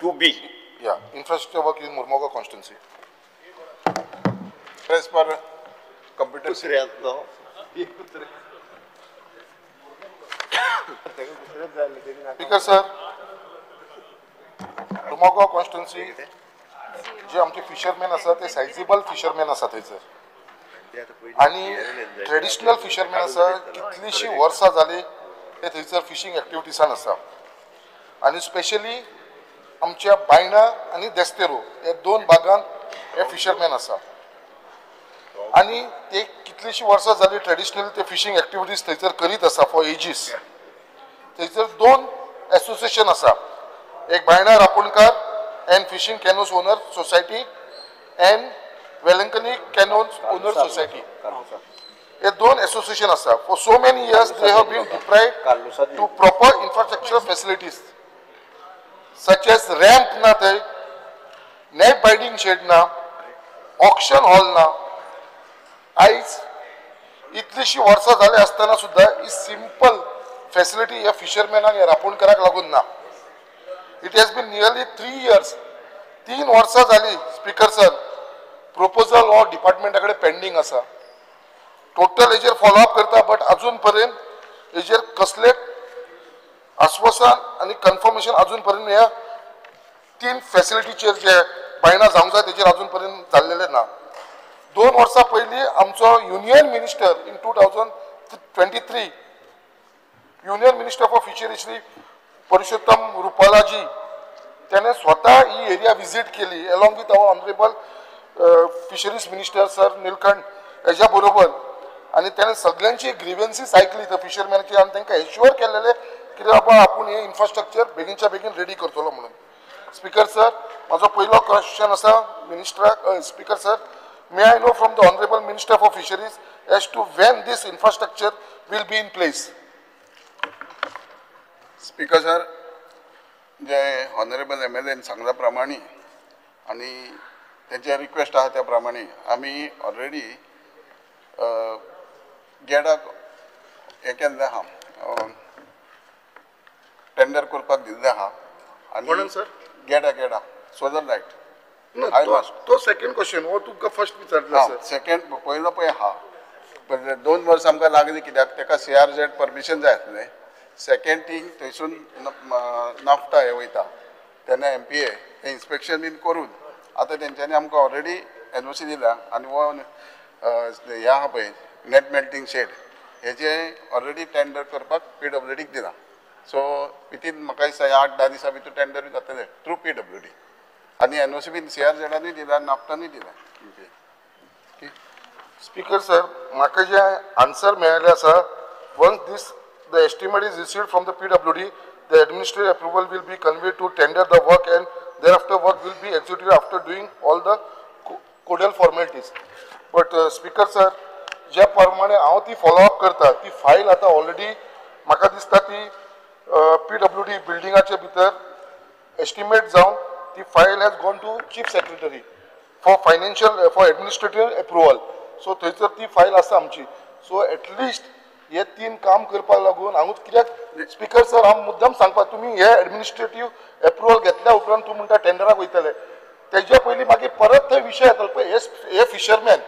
2B. Yeah, infrastructure work in Mormugao constituency. As per computer. Speaker sir, Mormugao constituency जे आमचे fisherman आसा ते सायजेबल fisherman आसा थंयसर आनी ट्रेडिशनल फिशरमॅन आसा, कितलींशीं वर्सां जालीं ते थंयसर फिशींग एक्टिविटीसान आसा आनी स्पेशली आमच्या बायणा आनी देस्तेरो हे दोन भागांत हे फिशरमॅन आसा आनी ते कितलींशीं वर्सां जालीं ट्रेडिशनल ते फिशींग एक्टिविटीज थंयसर करीत आसा फॉर एजीस. थंयसर दोन एसोसिएशन आसा, एक Baina Raponkar and fishing canoes owner society and Velankanni canoes owner society, हे दोन एसोसिएशन आसा. For so many years they have been deprived to proper infrastructure facilities such as ramp ना, थंय नेट बायडींग शेड ना, ऑक्शन हॉल ना. आयज इतलीशी वर्सां जाली आसतना सुद्दां ही सिंपल फॅसिलिटी ह्या फिशरमॅनाक ह्या रापोणकाराक लागून ना. It has been nearly 3 years, 3 वर्सां जाली स्पीकर सर, प्रपोजल हो डिपार्टमेंटा कडेन पेंडींग आसा. टोटल हेजेर फॉलोअप करता बट अजून पर्यंत हेजेर कसले आश्वासन आनी कन्फर्मेशन अजून पर्यंत ह्या 3 फॅसिलिटीचेर जे बायणा जावंक जाय तेजेर अजून पर्यंत जाल्लेलें ना. 2 वर्सां पयलीं आमचो union minister in 2023 union minister for fishery Shri Parshottam Rupalaji त्याने स्वता ही एरिया विजीट केली along with our honourable fisheries minister sir Nilkanth हेज्या बरोबर आनी त्याने सगळ्यांची ग्रिव्हन्सीस आयकली थंय फिशरमॅनाची आनी तांकां एश्युअर केलेलें कितें बाबा आपूण हें इन्फ्रास्ट्रक्चर बेगीनच्या बेगीन रेडी करतलो म्हणून. स्पीकर सर, म्हाजो पयलो क्वेश्चन आसा मिनिस्टराक. Speaker sir, may I know from the honourable minister for fisheries as to when this infrastructure will be in place? Speaker sir, J honourable M L N सांगल्या प्रमाणे आनी तेंचे request आहा त्या प्रमाणे आमी ऑलरेडी गेडाक हें केल्लें आहा, टेंडर करपाक दिल्लें आहा. आनी सर गेडा गेडा सोलर लायट तो सेकंड क्वेश्चन हो तुमकां फर्स्ट विचारला सर. सेकंड पयलो पळय आहा, 2 वर्सां आमकां लागलीं कित्याक ताका सी आर झेड परमिशन जाय आसलें. सेकंड थींग थंयसून नाफ्टा हे वयता तेन्ना एम पी ए हें इन्स्पेक्शन बीन करून आतां तेंच्यांनी आमकां ऑलरेडी एन ओ सी दिला आनी हो हें आहा पळय नेट मेल्टींग शेड हेजें ऑलरेडी टेंडर करपाक पी डब्ल्यू डीक दिलां. सो वितीन म्हाका दिसता 8-10 दिसां भितर टेंडर जातलें थ्रू पी डब्ल्यू डी आनी एन ओ सी बीन सी आर झेडानूय दिला, नाफ्टानूय दिला. स्पीकर सर, म्हाका जें आन्सर मेळिल्लें आसा, once this the estimate is received from the PWD, the administrative approval will be conveyed to tender the work and thereafter work will be executed after doing all the codal formalities. But speaker sir, ज्या प्रमाणे हांव ती follow up करता ती file आतां already म्हाका दिसता ती PWD बिल्डिंगाचे भितर एस्टिमेट जावन ती file has gone to chief secretary for financial for administrative approval. So थंयसर ती फायल आसा आमची. सो एटलिस्ट हे 3 काम करपाक लागून हांव कित्याक स्पीकर सर हांव मुद्दम सांगपाक, तुमी हे एडमिनिस्ट्रेटीव एप्रुवल घेतल्या उपरांत तूं म्हणटा टेंडराक वयतले, तेज्या पयलीं मागीर परत थंय विशय येतलो. पळय हे फिशरमॅन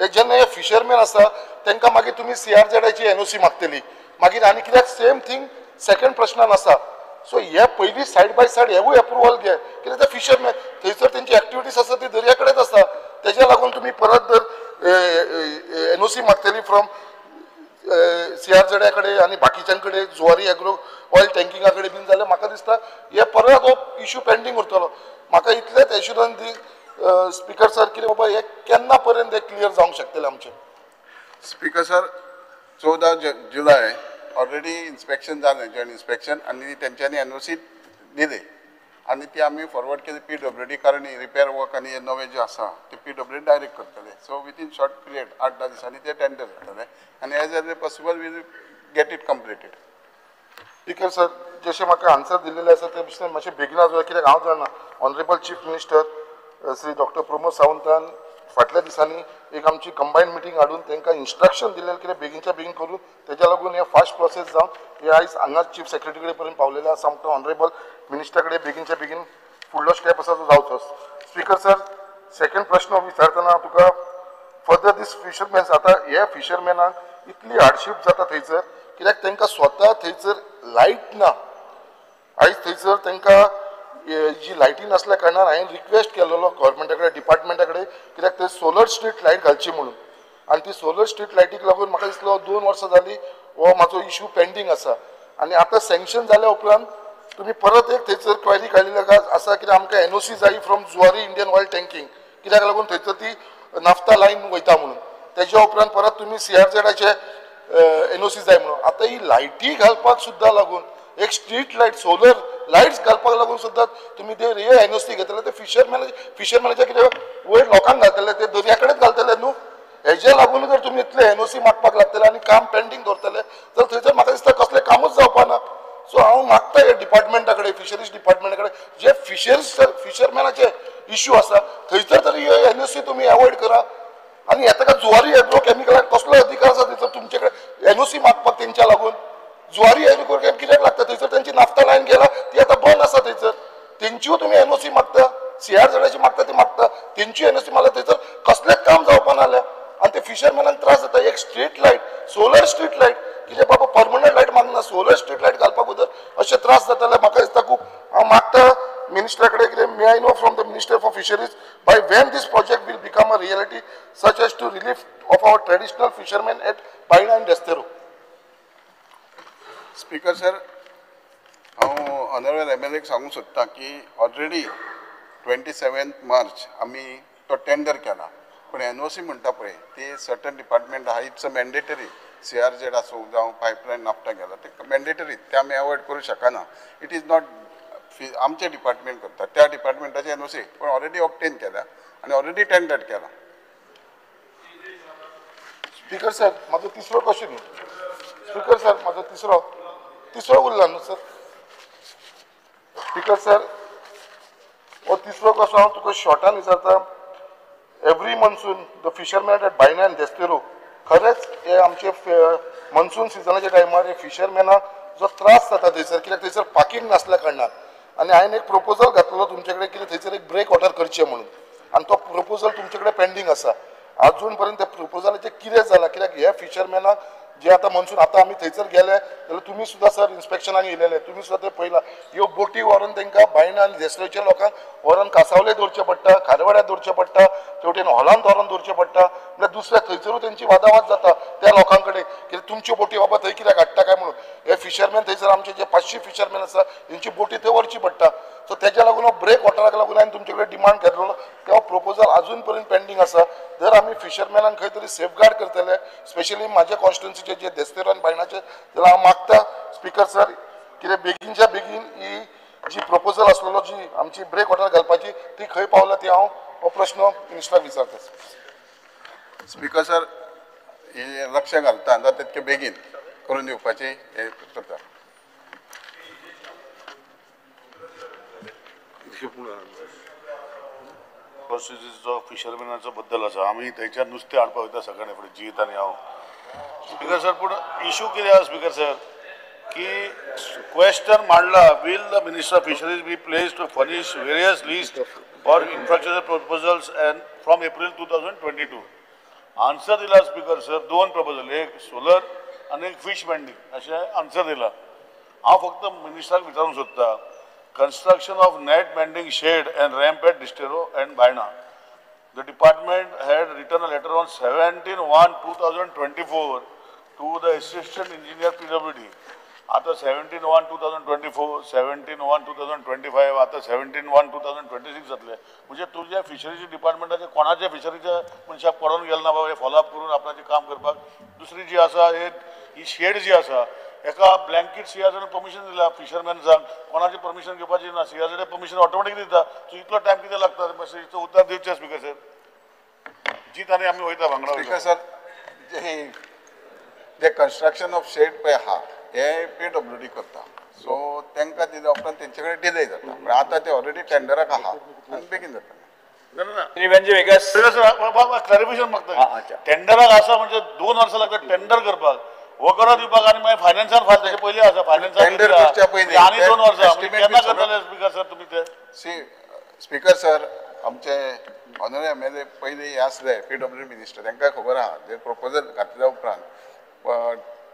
हे जेन्ना हे फिशरमॅन आसा तांकां मागीर तुमी सी आर झेडाची एन ओ सी मागतली मागीर आनी कित्याक सेम थींग सेकंड प्रश्नान आसा. सो हे पयलीं सायड बाय सायड हेवूय एप्रुवल घे कित्याक ते फिशरमॅन थंयसर तेंची एक्टिविटीज आसा ती दर्या कडेच आसा, तेज्या लागून तुमी परत जर एन ओ सी मागतली from C R झेडा कडेन आनी बाकीच्यां कडेन जुवारी एग्रो ऑयल टँकिंगा कडेन बीन जाल्यार म्हाका दिसता हे परत हो इशू पेंडींग उरतलो. म्हाका इतलेंच एश्युरन्स दी स्पीकर सर कितें बाबा हे केन्ना पर्यंत हे क्लियर जावंक शकतलें आमचें? स्पीकर सर, 14 जुलय ऑलरेडी इन्स्पेक्शन जालें, जॉयंट इन्स्पेक्शन, आनी तेंच्यांनी एन ओ सी दिली आनी ती आमी फॉरवर्ड केली पी डब्ल्यू डी, कारण रिपेर वर्क आनी हे नवें जें आसा तें पी डब्ल्यू डी डायरेक्ट करतले. सो विथीन शॉर्ट पिरियड 8-10 दिसांनी ते टेंडर जातले आनी as early possible we'll get it completed. Speaker sir, जशें म्हाका आन्सर दिल्लें आसा ते भशेन मातशें बेगीन जाय कित्याक हांव जाणा honourable chief minister Shri doctor Pramod सावंतान फाटल्या दिसांनी एक आमची कंबायन मिटींग हाडून तांकां इन्स्ट्रक्शन दिलें कितें बेगीनच्या बेगीन करून तेज्या लागून हें फास्ट प्रोसेस जावन हे आयज हांगा चीफ सेक्रेटरी कडेन पर्यंत पावलेलें आसा. आमकां ऑनरेबल मिनिस्टरा कडेन बेगीनच्या बेगीन फुडलो स्टेप आसा तो जावचो. स्पीकर सर, सेकंड प्रश्न विचारतना तुका फर्दर दीस फिशरमॅन्स, आतां हे फिशरमॅनाक इतली हार्डशीप जाता थंयसर कित्याक तांकां स्वता थंयसर लायट ना. आयज थंयसर तांकां जी लायटी नासल्या कारणान हांवें रिक्वेस्ट केलेलो गव्हर्मेंटा कडेन, डिपार्टमेंटा कडेन, कित्याक थंय सोलर स्ट्रीट लायट घालची म्हणून. आनी ती सोलर स्ट्रीट लायटीक लागून म्हाका दिसलो 2 वर्सां जालीं हो म्हाजो इशू पेंडींग आसा. आनी आतां सँक्शन जाल्या उपरांत तुमी परत एक थंयसर क्वेरी काडलेली आसा कित्याक आमकां एनओसी जाय from Zuari Indian Oil tanking, कित्याक लागून थंयसर ती नाफ्ता लायन वयता म्हणून. तेज्या उपरांत परत तुमी सीआरझेडाचे एनओसी जाय म्हणून. आतां ही लायटी घालपाक सुद्दां लागून एक स्ट्रीट लायट सोलर लायट्स घालपाक लागून सुद्दां तुमी ते एनओसी घेतले ते फिशरमॅनाचे कितें वयर लोकांक घालतले, ते दर्या कडेच घालतले न्हू. हेजे लागून जर तुमी इतले एनओसी मागपाक लागतले आनी काम पेंडींग दवरतले तर थंयसर म्हाका दिसता कसलें कामूच जावपा ना. सो हांव मागता ह्या डिपार्टमेंटा कडेन, फिशरीज डिपार्टमेंटा कडेन, जे फिशरमॅनाचे इश्यू आसा थंयसर तरी एनओसी तुमी एवॉयड करा. आनी हें ताका जुवारी एग्रो केमिकलाक कसलो अधिकार आसा थंयसर तुमचे कडेन एनओसी मागपाक? तेंच्या लागून जुवारी एग्रो केम कित्याक लागता? थंयसर तेंची नाफ्ता लायन गेला ती आतां बंद आसा, थंयसर तेंच्यो तुमी एनओसी मागता, सीआरझेडाची मागता ती मागता, तेंची एनओसी मागता, थंयसर कसलेंच काम जावपा नासलें आनी ते फिशरमॅनाक त्रास जाता. एक street light, solar street light, कितें बाबा परमनंट लायट मागना, सोलर स्ट्रीट लायट घालपाक उदर अशे त्रास जाताले. म्हाका दिसता खूब हांव मागता मिनिस्टरा कडेन कितें may I know from the minister for fisheries by when this project will become a reality such as to relief of our traditional fishermen at Baina and Desterro. Speaker sir, हांव ऑनरेबल एम एल एक सांगूंक सोदता की already 27 मार्च आमी तो tender केला, पूण NOC म्हणटा पळय ती सर्टन डिपार्टमेंट आहा, it's a mandatory. CRZ आसूं जावं पायपलायन नाफ्ता गेला ते मॅन्डेटरी, ते आमी एवॉयड करूं शकना. It is not आमचे डिपार्टमेंट करता, त्या डिपार्टमेंटाचे एनओसी पण ऑलरेडी ऑब्टेन केल्या आनी ऑलरेडी टेंडर केला. स्पीकर सर, म्हाजो तिसरो क्वेश्चन. स्पीकर सर, म्हाजो तिसरो उरला न्हू सर. स्पीकर सर, हो तिसरो क्वेश्चन हांव तुका शॉर्टान विचारता. Every monsoon the fisherman at Baina and Desterro, खरेंच हे आमचे मनसून सिजनाच्या टायमार हे फिशरमॅनाक जो त्रास जाता थंयसर, कित्याक थंयसर पार्किंग नासल्या कारणान. आनी हांवें एक प्रपोजल घातलेलो तुमचे कडेन कितें थंयसर एक ब्रेक वॉटर करचें म्हणून, आनी तो प्रपोजल तुमचे कडेन पेंडींग आसा. अजून पर्यंत त्या प्रपोजलाचें कितें जालां? कित्याक ह्या फिशरमॅनाक जे आतां मनसून आतां आमी थंयसर गेले जाल्यार तुमी सुद्दां सर इन्स्पेक्शनाक येयलेले, तुमी सुद्दां तें पळयलां. ह्यो बोटी व्हरून तांकां बायणा आनी देसलेच्या लोकांक व्हरून कासावले दवरचें पडटा, खारवाड्यार दवरचें पडटा, तेवटेन हॉलांत व्हरून दवरचें पडटा. म्हणल्यार दुसऱ्या थंयसरूय तेंची वादावाद जाता त्या लोकां कडेन कित्याक तुमच्यो बोटी बाबा थंय कित्याक हाडटा काय म्हणून. हे फिशरमॅन थंयसर आमचे जे 500 फिशरमॅन आसा तेंची बोटी थंय व्हरची पडटा. सो तेज्या लागून हो ब्रेक वॉटराक लागून हांवें तुमचे कडेन डिमांड केल्लो, तो प्रपोजल अजून पर्यंत पेंडींग आसा. जर आमी फिशरमॅनांक खंय तरी सेफगार्ड करतले, स्पेशली म्हाज्या कॉन्स्टिट्युन्सीचे जे देस्तेरो आनी बायणाचे, जाल्यार हांव मागता स्पीकर सर कितें बेगीनच्या बेगीन ही जी प्रपोजल आसलेलो जी आमची ब्रेक वॉटर घालपाची ती खंय पावला ती हांव हो प्रश्न मिनिस्टराक विचारता. स्पीकर सर, हे लक्ष घालता जाता तितके बेगीन करून दिवपाची हे करता. कॉन्स्टिट्युन्सीचो फिशरमॅनाचो बद्दल आसा. आमी थंयच्यान नुस्तें हाडपाक वयता सकाळीं फुडें जीत आनी हांव. स्पीकर सर, पूण इशू कितें आसा स्पीकर सर की क्वेश्चन मांडला, will the minister of fisheries be place to furnish various list for infrastructure proposals and from April 2022. Answer दिला स्पीकर सर, 2 प्रपोजल, एक सोलर आनी एक फिश वेंडींग अशें आन्सर दिला. हांव फक्त मिनिस्टराक विचारूंक सोदता, construction of net mending shed and ramp at Desterro and Baina. The department had written a letter on 17/1/2024 to the assistant engineer PWD. आता 17/1/2024, 17/1/2025, आता 17/1/2026 जातले. म्हणजे तुज्या फिशरीज डिपार्टमेंटाचे कोणाच्या फिशरीच्या मनशाक पडोवन गेले ना बाबा हे फॉलोअप करून आपणाचें काम करपाक. दुसरी जी आसा ही शेड जी आसा एका ब्लँकेट सीआरझेड परमिशन दिला फिशरमॅन्सांक, कोणाचें परमिशन घेवपाची ना, सीआरझेड परमिशन ऑटोमॅटिक दिता. सो इतलो टायम कितें लागता मातशें उत्तर दिवचें स्पीकर सर. जीत आनी आमी वयता भांगडा. स्पीकर सर, जे कन्स्ट्रक्शन ऑफ शेड पळय आहा हे पीडब्ल्यूडी करता, सो तांकां दिल्या उपरांत तेंचे कडेन डिले जाता, पण आतां ते ऑलरेडी टेंडराक आहा आनी बेगीन जाता. क्लॅरिफिकेशन मागता, टेंडराक आसा म्हणजे 2 वर्सां लागता टेंडर करपाक, वगैरे दिवपाक आनी मागीर फायनान्सान फायल तेचे पयलीं आसा, फायनान्सान टेंडर करच्या पयलीं आनी 2 वर्सां केन्ना करतले स्पीकर सर तुमी ते? सी स्पीकर सर, आमचे ऑनरेबल एम एल ए पयलीं हे आसले पीडब्ल्यू मिनिस्टर, तांकां खबर आहा जे प्रपोजल घातल्या उपरांत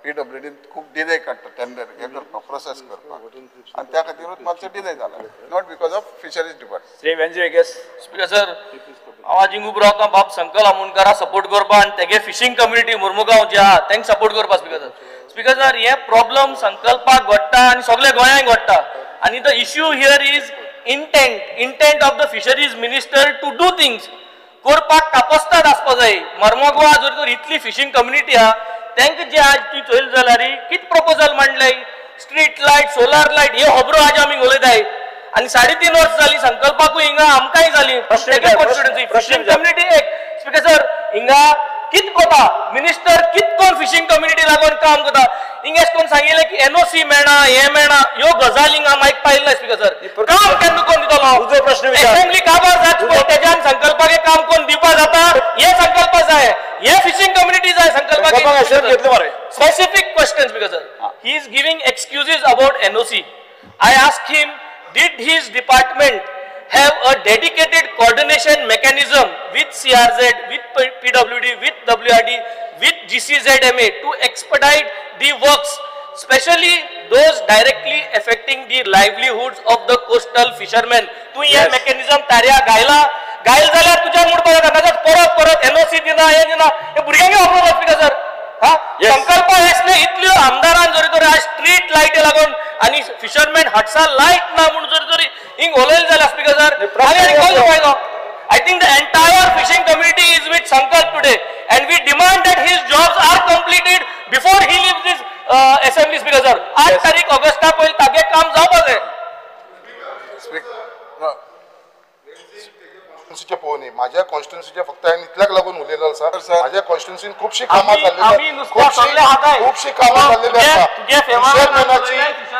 पीडब्ल्यूडीन खूब डिले काडटा टेंडर हे करपाक, प्रोसेस करपाक, आनी त्या खातीरूच मातसो डिले जाला, not because of fisheries department. Shri Venzy Viegas. Speaker sir, हांव आज हिंग उबो रावता बाब संकल्प आमोणकारा सपोर्ट करपा आनी तेगे फिशींग कम्युनिटी मुर्मुगांव जी आहा तांकां सपोर्ट करपा. स्पीकर सर, स्पीकर सर, हे प्रॉब्लम संकल्पाक घडटा आनी सगळे गोंयांक घडटा आनी the issue here is intent of the fisheries minister to do things. करपाक कापस्ताद आसपा जाय. मर्मगोवा जर तर इतली फिशींग कम्युनिटी आहा तांकां जे आज तुवें चोयलें जाल्यार कितें प्रपोजल मांडलें, स्ट्रीट लायट, सोलार लायट, ह्यो खबरो आज आमी उलयताय आनी 3.5 वर्स जाली संकल्पाकूय हिंगा आमकांय जाली फिशींग कम्युनिटी एक. स्पीकर सर, हिंगा कित कोता मिनिस्टर कित कोण फिशींग कम्युनिटी लागून काम करता. हिंगा अशें कोण सांगिल्लें की एनओसी मेळना, हें मेळना, ह्यो गजाली हिंगा आमी आयकपा येयला. स्पीकर सर, काम केन्ना कोण दितलो? प्रश्न विचार. असेंब्ली काबार जात पळय तेज्यान संकल्पाक काम कोण दिवपा जाता, हे संकल्प जाय, हे फिशींग कम्युनिटी जाय संकल्पाक. Specific question speaker sir, he is giving excuses about NOC. I ask him, did his department have a dedicated coordination mechanism with CRZ, with PWD, with WRD, with GCZMA to expedite the works, especially those directly affecting the livelihoods of the coastal fishermen? तू हे mechanism तार्या गायला गायल जाल्यार तुज्या म्हणपाक जाता, नाजाल्यार परत परत एनओसी दिना, हें दिना, हे भुरग्यांक वापरूंक स्पीकर सर. संकल्प आसले इतल्यो आमदारान जरी तर आज स्ट्रीट लायटी लागून आनी फिशरमॅन हटसा लायट ना म्हूण जरी तरी हिंग उलयलें जाल्यार स्पीकर सर आनी कोण फायदो? I think the entire fishing community is with Sankalp today and we demand that his jobs are completed before he leaves this assembly. Speaker sir, 8 तारीख ऑगस्टा पयलीं तागे काम जावपा जाय. कॉन्स्टिट्युन्सीचे पळोवनी, माझ्या कॉन्स्टिट्युन्सीचे फक्त हांवें इतल्याक लागून उलयलो आसा. माझ्या कॉन्स्टिट्युन्सीन खुबशीं कामां जाल्लीं, खुबशीं कामां जाल्लेली आसा. फिशरमॅनाची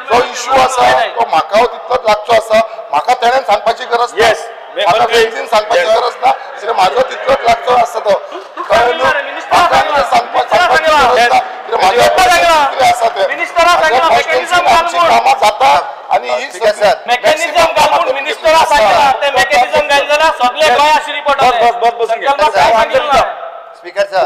जो इश्यू आसा तो म्हाका तितलोच लागचो आसा, म्हाका तेणेन सांगपाची गरज ना, म्हाका वेंझीन सांगपाची गरज ना, कित्याक म्हाजो तितलोच लागचो आसा तो. म्हाका सांगपाची गरज ना, कितें आसा तें कॉन्स्टिट्युन्सीन कामां जाता आनी ही मेकॅनिझम घालून मिनिस्टरा सांगला ते मेकॅनिझम घाल जाल्यार सगळे गोंय आशिल्ली पडटलें. स्पीकर सर,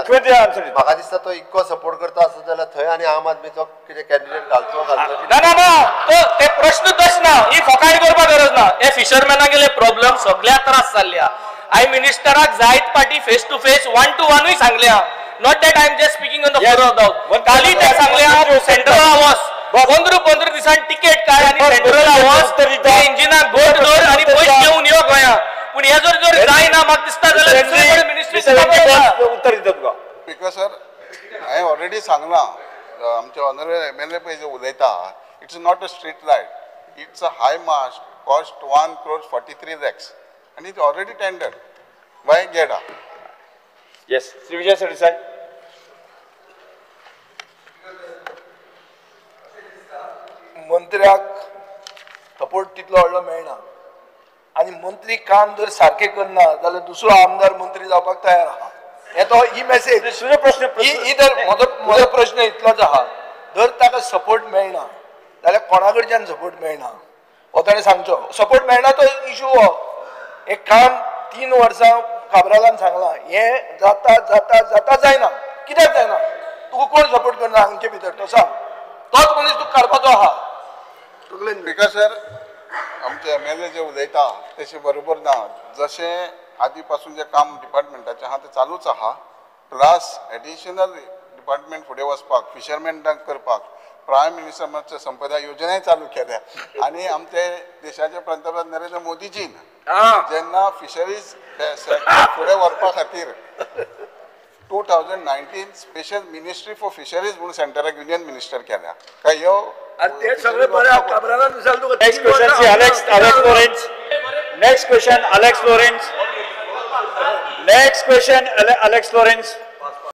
म्हाका दिसता तो इतको सपोर्ट करता आसत जाल्यार थंय आनी आम आदमीचो कितें कॅन्डिडेट घालचो घालचो. ना ना ना, तो ते प्रश्न तश ना, ही फकाणी करपाक गरज ना. हे फिशरमॅनागेले प्रॉब्लम सगळ्या त्रास जाल्ले. हांवें मिनिस्टराक जायत पाटी फेस टू फेस 1 to 1 सांगल्या. Not that I am just speaking on the floor of the house. काली ते सांगल्या सेंट्रल हावस 15-15 दिसान तिकेट काड आनी सेंट्रल हावस ते इंजिनाक गोड दवर आनी पयशे घेवन यो गोंया. पूण हे जर जर जायना म्हाका दिसता जाल्यार दुसरे कडेन मिनिस्ट्री उत्तर दिता तुका. स्पीकर सर, हांवें ऑलरेडी सांगलां आमचे ऑनरेबल एम एल ए पळय जे उलयता, it's not a street light, it's a high mast, cost 1.43 crore आनी it's already tender by GEDA. Yes, Shri Vijay Sardesai. मंत्र्याक सपोर्ट तितलो व्हडलो मेळना आनी मंत्री काम जर सारकें करना जाल्यार दुसरो आमदार मंत्री जावपाक तयार आहा. हे तो ही मेसेज प्रश्न ही तर म्हजो प्रश्न इतलोच आहा, जर ताका सपोर्ट मेळना जाल्यार कोणा कडच्यान सपोर्ट मेळना हो ताणें सांगचो. सपोर्ट मेळना तो इशू हो. एक काम 3 वर्सां काब्रालान सांगलां, हें जाता जाता जाता जायना. कित्याक जायना? तुका कोण सपोर्ट करना हांगचे भितर तो सांग, तोच मनीस तुका काडपाचो आहा. स्पीकर सर, आमचे एम एल ए जे उलयता तशें बरोबर ना. जशें आदी पासून जें काम डिपार्टमेंटाचें आहा तें चालूच आहा, प्लस एडिशनल डिपार्टमेंट फुडें वचपाक फिशरमॅनाक करपाक प्रायम मिनिस्टर मत्स्य संपदा योजनाय चालू केल्या आनी आमचे देशाचे पंतप्रधान नरेंद्र मोदीजीन जेन्ना फिशरीज सेक्टर फुडें व्हरपा खातीर 2019 स्पेशल मिनिस्ट्री फॉर फिशरीज म्हणून सेंटराक युनियन मिनिस्टर केल्या. काय ह्यो Next question, see Alex Lawrence. Next question, Alex Lawrence. Next question, Alex Lawrence.